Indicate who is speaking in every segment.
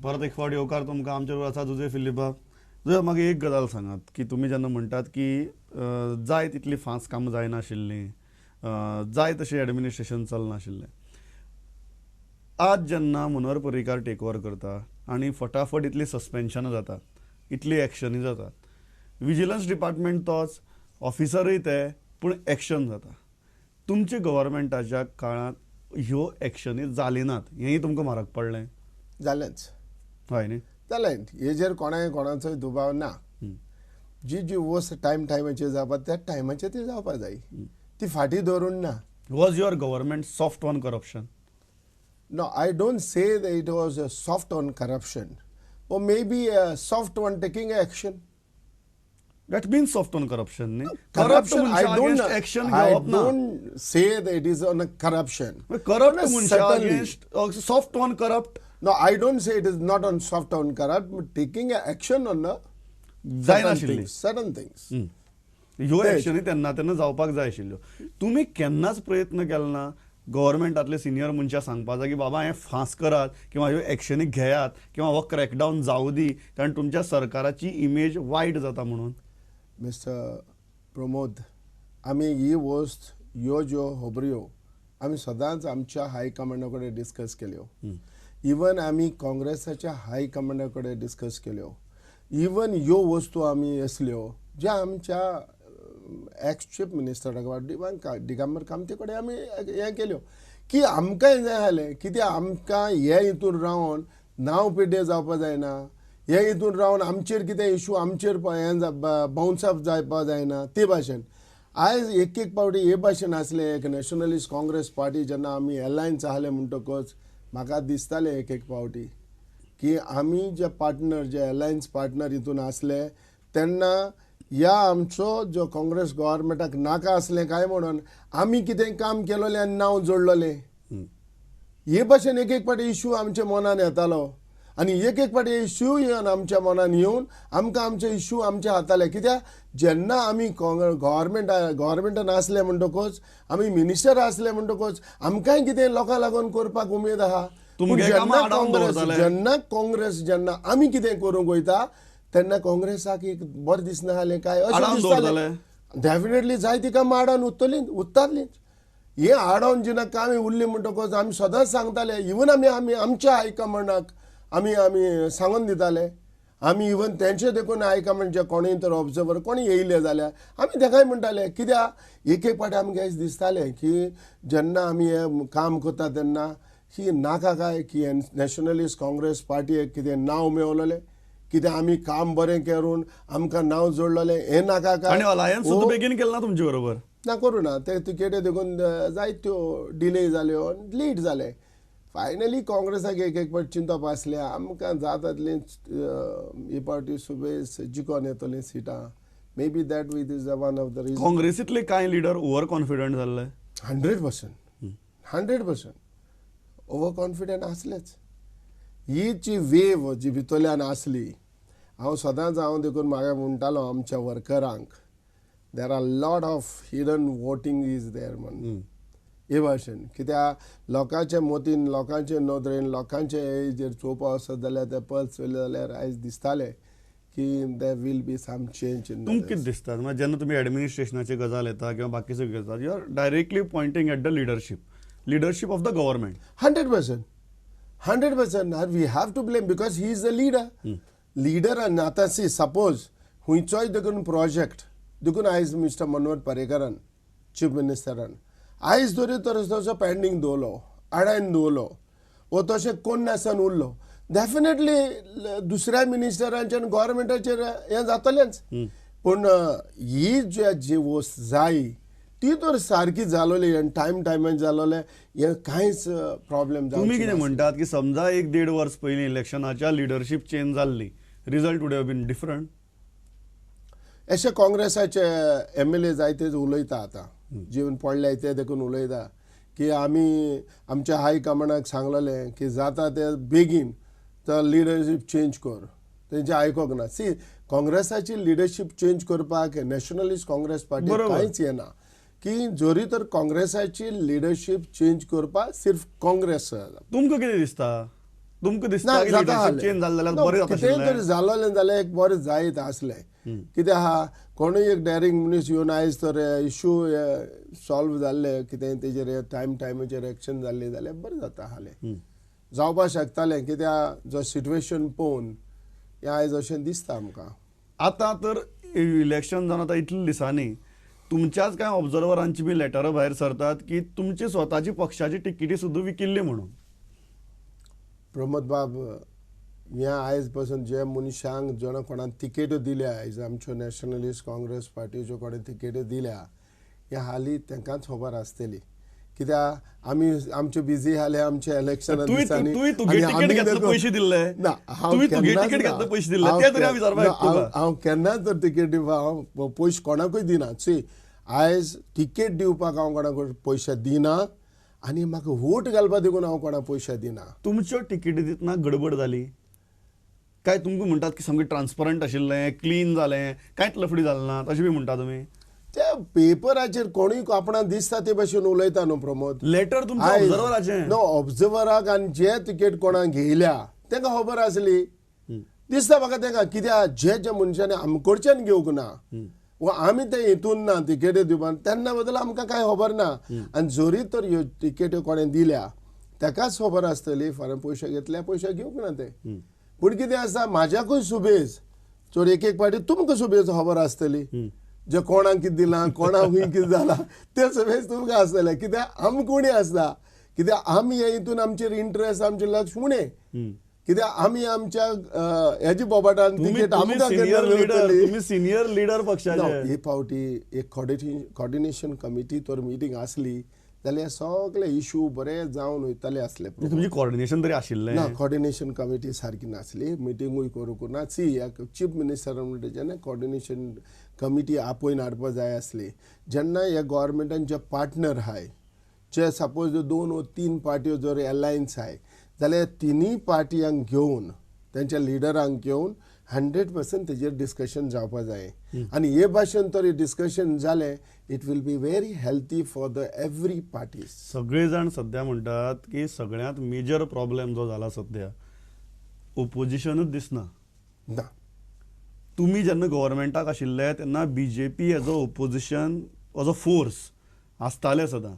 Speaker 1: परत एक फावट येवकार तुमकां. आमचे बरोबर आसा जुझे फिलीप. जुझे, म्हाका एक गजाल सांगात की तुमी जेन्ना म्हणटात की जाय तितली फास्ट कामां जायनाशिल्लीं, जाय तशें एडमिनिस्ट्रेशन चलनाशिल्लें, आज जेन्ना मनोहर पर्रीकार टेक ओवर करता आनी फटाफट इतली सस्पेन्शनां जातात, इतली एक्शनी जातात, विजिलन्स डिपार्टमेंट तोच, ऑफिसरूय ते, पूण एक्शन जाता. तुमच्या गव्हर्मेंटाच्या काळांत ह्यो एक्शनी जाली नात, हेंय तुमकां म्हारग पडलें?
Speaker 2: जालेंच.
Speaker 1: हय न्ही?
Speaker 2: जालें. हेजेर कोणाय कोणाचोय दुबाव ना. जी जी वस्त टायम टायमाचेर जावपा त्या टायमाचेर ती जावपा जाय, ती फाटीं दवरून ना.
Speaker 1: Was your government soft on corruption?
Speaker 2: No, I don't say that it was a soft on corruption, or maybe a soft on taking action.
Speaker 1: That means soft on corruption, न्ही?
Speaker 2: Corruption, I don't,
Speaker 1: action
Speaker 2: I
Speaker 1: घेवप ना.
Speaker 2: don't say that it is on a corruption.
Speaker 1: Corrupt
Speaker 2: But
Speaker 1: मनशा
Speaker 2: certainly.
Speaker 1: Against soft on corrupt.
Speaker 2: No, I don't say it is not on soft on corrupt, but taking a action on the certain
Speaker 1: जायनाशिल्ली.
Speaker 2: things, certain things.
Speaker 1: ह्यो
Speaker 2: तेच.
Speaker 1: एक्शनी तेन्ना तेन्ना जावपाक जाय आशिल्ल्यो. तुमी केन्नाच प्रयत्न केलो ना गव्हर्मेंटांतले सिनियर मनशां सांगपाचो की बाबा हें फास्ट करात किंवा ह्यो एक्शनी घेयात किंवा हो क्रॅकडावन जावं दी, कारण तुमच्या सरकाराची इमेज वायट जाता म्हणून?
Speaker 2: मिस्टर प्रमोद, आमी ही वस्त, ह्यो ज्यो खबऱ्यो आमी सदांच आमच्या हायकमांडा कडेन डिस्कस केल्यो. इवन आमी काँग्रेसाच्या हायकमांडा कडेन डिस्कस केल्यो. इवन ह्यो वस्तू आमी आसल्यो ज्या आमच्या एक्स चीफ मिनिस्टरा दिगंबर कामती कडेन आमी हें केल्यो की आमकां हें जाय जालें कित्याक आमकां हे हितून रावन नांव पिड्डे जावपा जायना, हे हितून रावन आमचेर कितें इशू आमचेर हें बाउन्स अप जावपा जायना. ते भाशेन आयज एक एक पावटी हे भाशेन आसलें. एक नॅशनलिस्ट काँग्रेस पार्टी जेन्ना आमी एलायन्स आहले म्हणटकच म्हाका दिसतालें एक एक पावटी की आमी जे पार्टनर, जे एलायन्स पार्टनर हितून आसले तेन्ना ह्या आमचो जो काँग्रेस गव्हर्मेंटाक नाका आसलें काय म्हणून आमी कितें काम केलोलें आनी नांव जोडलोलें. हे भाशेन एक एक पाटी इशू आमच्या मनान येतालो आनी एक एक पाटी इशू येवन आमच्या मनान येवन आमकां आमचे इशू आमच्या हाताले. कित्याक जेन्ना आमी गव्हर्मेंटान आसले म्हणटकच, आमी मिनिस्टर आसले म्हणटकच आमकांय कितें लोकां लागून करपाक उमेद आहा. पूण
Speaker 1: तुमगे कामां
Speaker 2: जेन्ना
Speaker 1: आडावन
Speaker 2: काँग्रेस
Speaker 1: दवरताले.
Speaker 2: जेन्ना काँग्रेस जेन्ना आमी कितें करूंक वयता तेन्ना काँग्रेसाक एक बरें दिसना जालें काय अशें
Speaker 1: आडावन
Speaker 2: दिसतालें.
Speaker 1: दवरताले.
Speaker 2: डेफिनेटली जायती कामां आडावन उरतलीं, उरतालीं. हे आडावन जेन्ना कामां उरलीं म्हणटकच आमी सदांच सांगताले, इवन आमी आमी आमच्या हायकमांडाक आमी आमी सांगून दिताले. आमी इवन तेंचे देखून हायकमांड जे कोणूय तर ऑब्जर्वर कोणी येयले जाल्यार आमी तेकाय म्हणटाले. कित्याक एक एक पाटी आमकां अशें दिसतालें की जेन्ना आमी हें काम करता तेन्ना की नाका काय की नॅशनलिस्ट काँग्रेस पार्टीक कितें नांव मेवलोलें, कितें आमी काम बरें करून आमकां नांव जोडलोलें, हें नाका काय.
Speaker 1: आनी अलायन्स सुद्दां बेगीन केलें ना तुमचे बरोबर?
Speaker 2: ना, करूं ना. ते तिकेटी देखून जायत्यो डिले जाल्यो, लेट जालें. फायनली काँग्रेसाक एक एक पावट चिंतप आसलें आमकां जाता तितलीं ही पावटी सुबेज जिखोन येतलीं सिटां. Maybe that with is one of the reason.
Speaker 1: काँग्रेसींतले कांय लिडर ओवर कॉन्फिडंट जाल्ले?
Speaker 2: 100%, 100% ओवर कॉन्फिडंट आसलेच. ही जी वेव जी भितरल्यान आसली, हांव सदांच हांव देखून म्हाका म्हणटालो आमच्या वर्करांक, there are lot of hidden voting is there म्हण. हे भाशेन कित्याक लोकांचे मतीन, लोकांचे नदरेन, लोकांचे हेजेर चोवपा वचत जाल्यार ते पल्स चोयले जाल्यार आयज दिसतालें की there will be some change in.
Speaker 1: तुमकां कितें दिसता म्हणजे जेन्ना तुमी एडमिनिस्ट्रेशनाची गजाल येता किंवा बाकी सगळी गजाल, you are directly pointing at the leadership, leadership of the government.
Speaker 2: 100%, 100%. We have to blame because he is the leader. Leader. आनी आतां सी सपोज खंयचोय देखून प्रोजेक्ट देखून आयज मिस्टर मनोहर पर्रीकारान, चीफ मिनिस्टरान आयज जरी तर तसो पेंडींग दवरलो, आडायन दवरलो वो तशें कोण नासतना उरलो, डेफिनेटली दुसऱ्या मिनिस्टरांचेर आनी गव्हर्मेंटाचेर हें जातलेंच. पूण ही जी वस्त जाय ती तर सारकी जालोली आनी टायम टायमान जालोलें, हें कांयच प्रॉब्लेम
Speaker 1: तुमी कितें
Speaker 2: जावचें.
Speaker 1: म्हणटात की समजा एक देड वर्स पयलीं इलेक्शनाच्या लिडरशीप चेंज जाल्ली, result would have been different?
Speaker 2: अशें काँग्रेसाचे एमएलए जायते उलयता आतां, जीवन पडले ते देखून उलयता की आमी आमच्या हायकमांडाक सांगलेलें की जाता ते बेगीन तर लिडरशीप चेंज कर, तेंचें आयकोंक ना. सी, काँग्रेसाची लिडरशीप चेंज करपाक नॅशनलिस्ट काँग्रेस पार्टी कांयच येना की जरी तर काँग्रेसाची लिडरशीप चेंज करपाक सिर्फ काँग्रेस.
Speaker 1: तुमकां कितें दिसता? तुमकां दिसता चेंज जालें जाल्यार बरें जाता?
Speaker 2: कितेंय तरी जालोलें जाल्यार एक बरें जायत आसलें. कितें आहा, कोणूय एक डॅरिंग मनीस येवन आयज तर इशू सॉल्व जाल्ले, कितें तेजेर टायम टायमाचेर एक्शन जाल्लें जाल्यार बरें जाता आसलें, जावपाक शकतालें. कित्याक जो सिट्युएशन पळोवन हें आयज अशें दिसता आमकां.
Speaker 1: आतां तर इलेक्शन जावन आतां इतल्या दिसांनी तुमच्याच कांय ऑब्जर्वरांची बी लेटरां भायर सरतात की तुमची स्वताची पक्षाची तिकेटी सुद्दां विकिल्ली म्हणून.
Speaker 2: प्रमोद बाब, हें आयज पासून जे मनशांक जेन्ना कोणाक तिकेट्यो दिल्या, आयज आमच्यो नॅशनलिस्ट काँग्रेस पार्टीच्यो कोणें तिकेट्यो दिल्या, हें हालीं तांकांच खबर आसतली. कित्याक आमी आमचे बिजी आसले आमच्या इलेक्शना दिसांनी. ना, हांव केन्नाच तर तिकेट दिवपाक हांव पयशे कोणाकूय दिना. सी, आयज तिकेट दिवपाक हांव कोणाकूय पयशे दिना आनी म्हाका वोट घालपाक देखून हांव कोणाक पयशे दिना.
Speaker 1: तुमच्यो तिकेटी दितना गडबड जाली काय? तुमकां म्हणटात की सामकें ट्रान्सपरंट आशिल्लें, क्लीन जालें, कांयच लफडी जालें ना, तशें बी म्हणटा तुमी?
Speaker 2: त्या पेपराचेर कोणूय आपणाक दिसता ते भशेन उलयता न्हू प्रमोद.
Speaker 1: लेटर तुमच्या ऑब्जर्वराचें
Speaker 2: न्हू, ऑब्जर्वराक आनी जे तिकेट कोणाक घेयल्या तांकां खबर आसली दिसता म्हाका तांकां. कित्याक जे जे मनशांनी आमकडच्यान घेवंक ना वा आमी ते हितून ना तिकेट्यो दिवपाक, तेन्ना बद्दल आमकां कांय खबर ना. आनी जरी तर ह्यो तिकेट्यो कोणें दिल्या ताकाच खबर आसतली, फाल्यां पयशे घेतल्या पयशे घेवंक ना ते. पूण कितें आसा, म्हाज्याकूय सुबेज चड एक एक पाटी तुमकां सुबेज खबर आसतली, जे कोणाक कितें दिलां, कोणाक खंय कितें जालां तें सुबेज तुमकां आसतलें. कित्याक आमकां उणें आसता, कित्याक आमी हे हितून आमचेर इंट्रस्ट, आमचें लक्ष उणें. कित्याक आमी आमच्या हेजी बोबाटान तिकेट आमकां
Speaker 1: केन्ना. सिनियर लिडर पक्षाचे
Speaker 2: हे फावटी एक कॉर्डिनेशन कमिटी तर मिटींग आसली जाल्यार सगळे इशू बरे जावन वयताले आसले.
Speaker 1: तुमची कॉर्डिनेशन तरी आशिल्लें
Speaker 2: ना? कॉर्डिनेशन कमिटी सारकी नासली, मिटिंगूय करूंक ना. सी, चीफ मिनिस्टर म्हणटा जेन्ना कॉर्डिनेशन कमिटी आपोवन हाडपा जाय आसली, जेन्ना ह्या गोवोरमेंटान जे पार्टनर आहाय, जे सपोज 2 वा 3 पार्ट्यो जर एलायन्स आहाय जाल्यार तिनूय पार्टयांक घेवन, तेंच्या लिडरांक घेवन 100% तेजेर डिस्कशन जावपा जाय. आनी हे भाशेन तरी डिस्कशन जालें, it will be very healthy for the every parties.
Speaker 1: सगळे जाण सद्या म्हणटात की सगळ्यांत मेजर प्रॉब्लेम जो जाला सद्या ओपोजिशनूच दिसना.
Speaker 2: ना,
Speaker 1: तुमी जेन्ना गव्हर्मेंटाक आशिल्ले तेन्ना BJP as a opposition as a force आसताले सदां.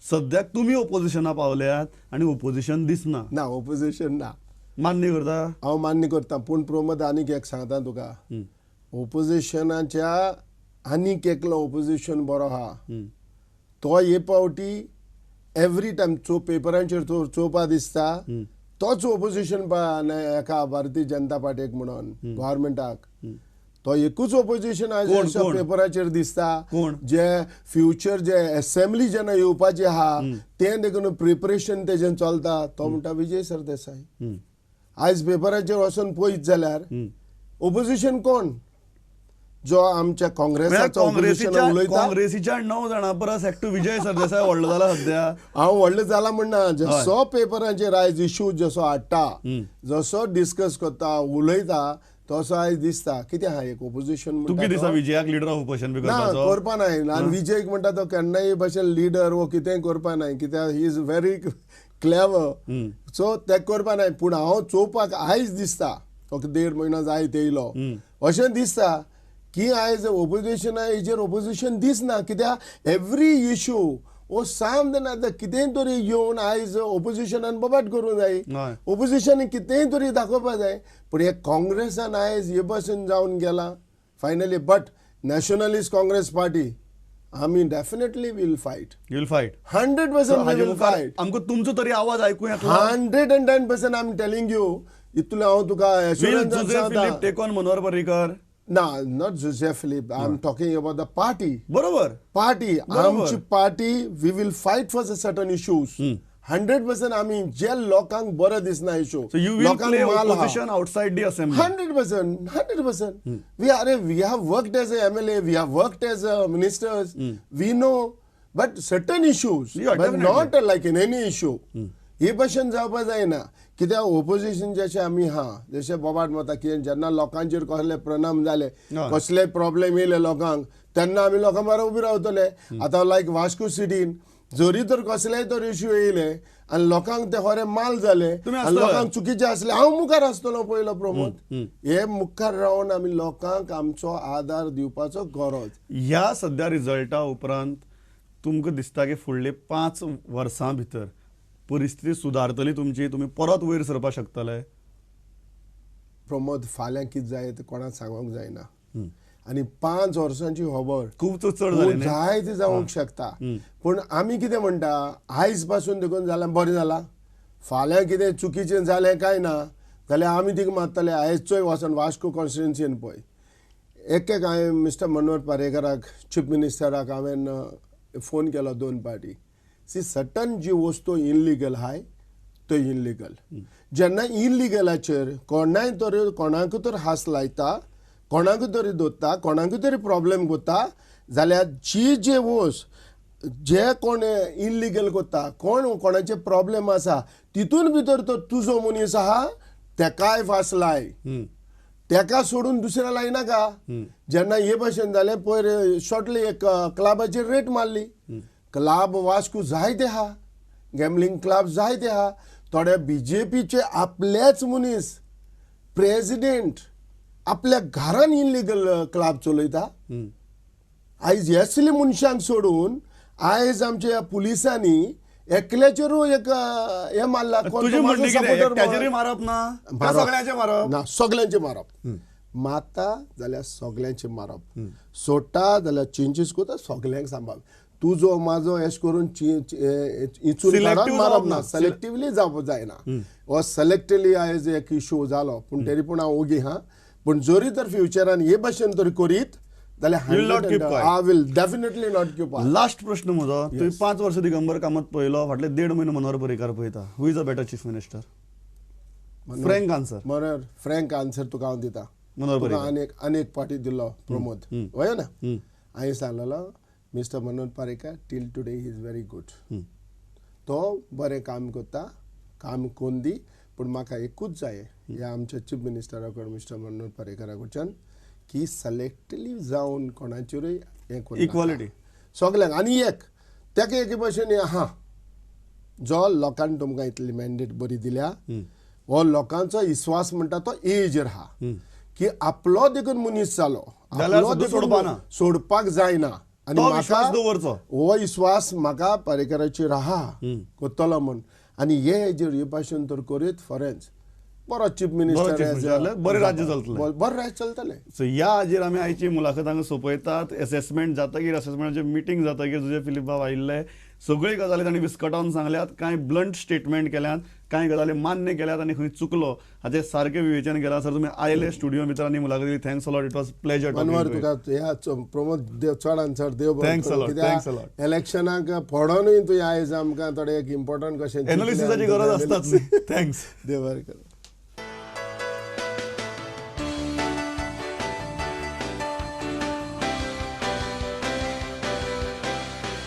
Speaker 1: सद्याक तुमी ओपोजिशना पावल्यात आनी ओपोजिशन दिसना.
Speaker 2: ना, ओपोजिशन ना.
Speaker 1: मान्य करता?
Speaker 2: हांव मान्य करता. पूण प्रमोद आनीक एक सांगता तुका, ओपोजिशनाच्या आनीक एकलो ओपोजिशन बरो आहा, तो हे फावटी एवरी टायम चो पेपरांचेर चोवपा दिसता, तोच ओपोजिशन एका भारतीय जनता पार्टीक म्हणून गव्हर्मेंटाक तो एकूच ओपोजिशन आयज पेपराचेर दिसता. जे फ्युचर जे एसेंब्ली जेन्ना येवपाची आहा तें देखून प्रिपरेशन तेजें चलता, तो म्हणटा विजय सरदेसाय. आयज पेपराचेर वचून पळयत जाल्यार ओपोजिशन कोण? जो आमच्या काँग्रेसाचो उलयता.
Speaker 1: काँग्रेसीच्या 9 जाणां परस एकटो विजय सरदेसाय व्हडलो जाला सद्या.
Speaker 2: हांव व्हडलो जाला म्हणना, जसो पेपरांचेर आयज इशू जसो हाडटा, जसो डिस्कस करता, उलयता, तसो आयज दिसता. कितें आहा एक ओपोजिशन
Speaker 1: तुका दिसता विजयाक लिडर ऑफ ओपोजिशन बी करपाचो?
Speaker 2: ना, करपा नाय. आनी विजयक म्हणटा तो केन्नाय भशेन लिडर वो कितेंय करपा नाय, कित्याक he is very clever, so तें करपा नाय. पूण हांव चोवपाक आयज दिसता, ओके 1.5 म्हयनो जायत येयलो अशें दिसता की आयज ओपोजिशना हेजेर ओपोजिशन दिसना. कित्याक एवरी इशू वो साम आतां कितेंय तरी येवन आयज ओपोजिशनान बोबाट करूंक जाय, ओपोजिशनान कितेंय तरी दाखोवपा जाय. पूण हे काँग्रेसान आयज हे भशेन जावन गेलां finally. But Nationalist Congress Party आमी definitely will fight.
Speaker 1: You will fight
Speaker 2: 100% we will fight.
Speaker 1: आमकां तुमचो तरी आवाज आयकूं येतलो.
Speaker 2: 110% I am telling you. इतलें हांव तुका एश्योरन्स सांगता.
Speaker 1: Take on Manohar Parrikar?
Speaker 2: ना, not Jose Philip, I am talking about the party.
Speaker 1: बरोबर,
Speaker 2: पार्टी, आमची party, we will fight for certain issues 100%. आमी जे लोकांक बरें दिसना issue,
Speaker 1: लोकांक opposition outside the assembly
Speaker 2: 100%, 100%. We are, we have worked as a MLA, we have worked as a ministers, we know, but certain issues, but not like in any issue. हे भशेन जावपा जायना. कित्याक ओपोजिशन जशें आमी आहा, जशें बोबाट मारता की जेन्ना लोकांचेर कसले परिणाम जाले, कसले प्रॉब्लेम येयले लोकांक, तेन्ना आमी लोकां बरोबर उबी रावतले. आतां लायक वास्को सिटीन जरी तर कसलेय तर इश्यू येयले आनी लोकांक ते खरें माल जाले आनी लोकांक चुकीचे आसले, हांव मुखार आसतलो पयलो प्रमोद. हे मुखार रावन आमी लोकांक आमचो आदार दिवपाचो गरज.
Speaker 1: ह्या सद्या रिजल्टा उपरांत तुमकां दिसता की फुडले 5 वर्सां भितर परिस्थिती सुदारतली तुमची, तुमी परत वयर सरपाक शकतले?
Speaker 2: प्रमोद, फाल्यां कितें जाय तें कोणाक सांगूंक जायना आनी 5 वर्सांची खबर
Speaker 1: खूब चड
Speaker 2: जाय ती जावंक शकता. पूण आमी कितें म्हणटा, आयज पासून देखून जाल्यार बरें जालां, फाल्यां कितें चुकीचें जालें काय ना जाल्यार आमी तिका मारतले. आयज चोय वचोन वास्को कॉन्स्टिट्युन्सीन पळय, एक एक हांवें मिस्टर मनोहर पर्रेकराक, चीफ मिनिस्टराक हांवें फोन केलो 2 पार्टी. सी सर्टन जी वस्तू इनलिगल आहाय त्यो इनलिगल. जेन्ना इनलिगलाचेर कोणाय तरी कोणाकूय तर हास लायता, कोणाकूय तरी दोत्ता, कोणाकूय तरी प्रॉब्लेम कोत्ता जाल्यार जी जे वस्त जे कोण इनलिगल कोत्ता, कोण कोणाचे प्रॉब्लेम आसा तितून भितर तो तुजो मनीस आहा तेकाय फास लाय, तेका सोडून दुसऱ्या लायनाका. जेन्ना हे भाशेन जालें पयर शॉर्टली एक क्लबाचेर रेट मारली. क्लब वास्को जायते आहा, गॅमलिंग क्लब जायते आहा, थोडे बीजेपीचे आपलेच मनीस प्रेजिडेंट आपल्या घरान इनलिगल क्लब चलयता. आयज असले मनशांक सोडून आयज आमच्या पुलिसांनी एकल्याचेरूय एक हें मारला.
Speaker 1: मारप ना, सगळ्यांचें मारप
Speaker 2: ना, सगळ्यांचें मारप. मारता जाल्यार सगळ्यांचें मारप, सोडटा जाल्यार चेंजीस करता, सगळ्यांक सांबाळ. तुजो म्हाजो एश करून इचून काडून मारप ना, सिलेक्टिवली जावप जायना. हो सिलेक्टिवली आयज एक इशू जालो, पूण तरी पूण हांव ओगी हा. पूण जरी तर फ्युचरान हे भाशेन तर करीत जाल्यार I will definitely not keep.
Speaker 1: Last प्रश्न म्हजो, तुवें 5 वर्सां दिगंबर कामत पळयलो, फाटले 1.5 म्हयनो मनोहर पर्रीकार पळयता, who is a better chief minister? Frank answer.
Speaker 2: Manohar, frank answer तुका हांव दिता.
Speaker 1: मनोहर पर्रीकार
Speaker 2: अनेक पार्टी दिलो प्रमोद, वय ना. हांवें सांगलेलो mister Manohar Parrikar till today he is very good. तो बरें काम करता, काम कोन्न दी. पूण म्हाका एकूच जाय ह्या आमच्या चीफ मिनिस्टरा कडेन, मिस्टर मनोहर पर्रीकरा कडच्यान, की सिलेक्टिवली जावन कोणाचेरूय हें करूं,
Speaker 1: इक्वॉलिटी
Speaker 2: सगल्यांक. आनी एक तेका एके भाशेन आहा, जो लोकांनी तुमकां इतली मॅन्डेट बरी दिल्या, हो लोकांचो विस्वास म्हणटा तो एजेर आहा की आपलो देखून मनीस जालो, आपलो देखून सोडपाक जायना. आनी म्हाका हो विस्वास म्हाका पर्रीकराचेर आहा करतलो म्हूण. आनी हे हेजेर हे भाशेन तर करीत फॉरेन्स बरो चीफ मिनिस्टर,
Speaker 1: बरें राज्य चलतलें,
Speaker 2: बरें राज्य चलतलें.
Speaker 1: सो ह्या हाजेर आमी आयची मुलाखत हांगा सोंपयतात. एसेसमेंट जातकीर, एसेसमेंटाचे मिटींग जातकीर जुजे फिलीप बाब आयिल्ले, सगळ्यो गजाली तांणी विस्कटावन सांगल्यात, कांय ब्लंट स्टेटमेंट केल्यात, कांय गजाली मान्य केल्यात आनी खंय चुकलो हाचें सारकें विवेचन केलां. सर, तुमी आयले स्टुडियो भितर आनी मुलाखत दिली, thanks a lot, it was pleasure.
Speaker 2: Manwar, तुका ह्या प्रमोद देव चडान चड देव बरें.
Speaker 1: Thanks a lot, thanks a lot.
Speaker 2: इलेक्शनाक पडोनूय तुवें आयज आमकां थोडे एक इम्पॉर्टंट कशें
Speaker 1: एनालिसिसाची गरज आसताच न्ही. Thanks,
Speaker 2: देव बरें करूं.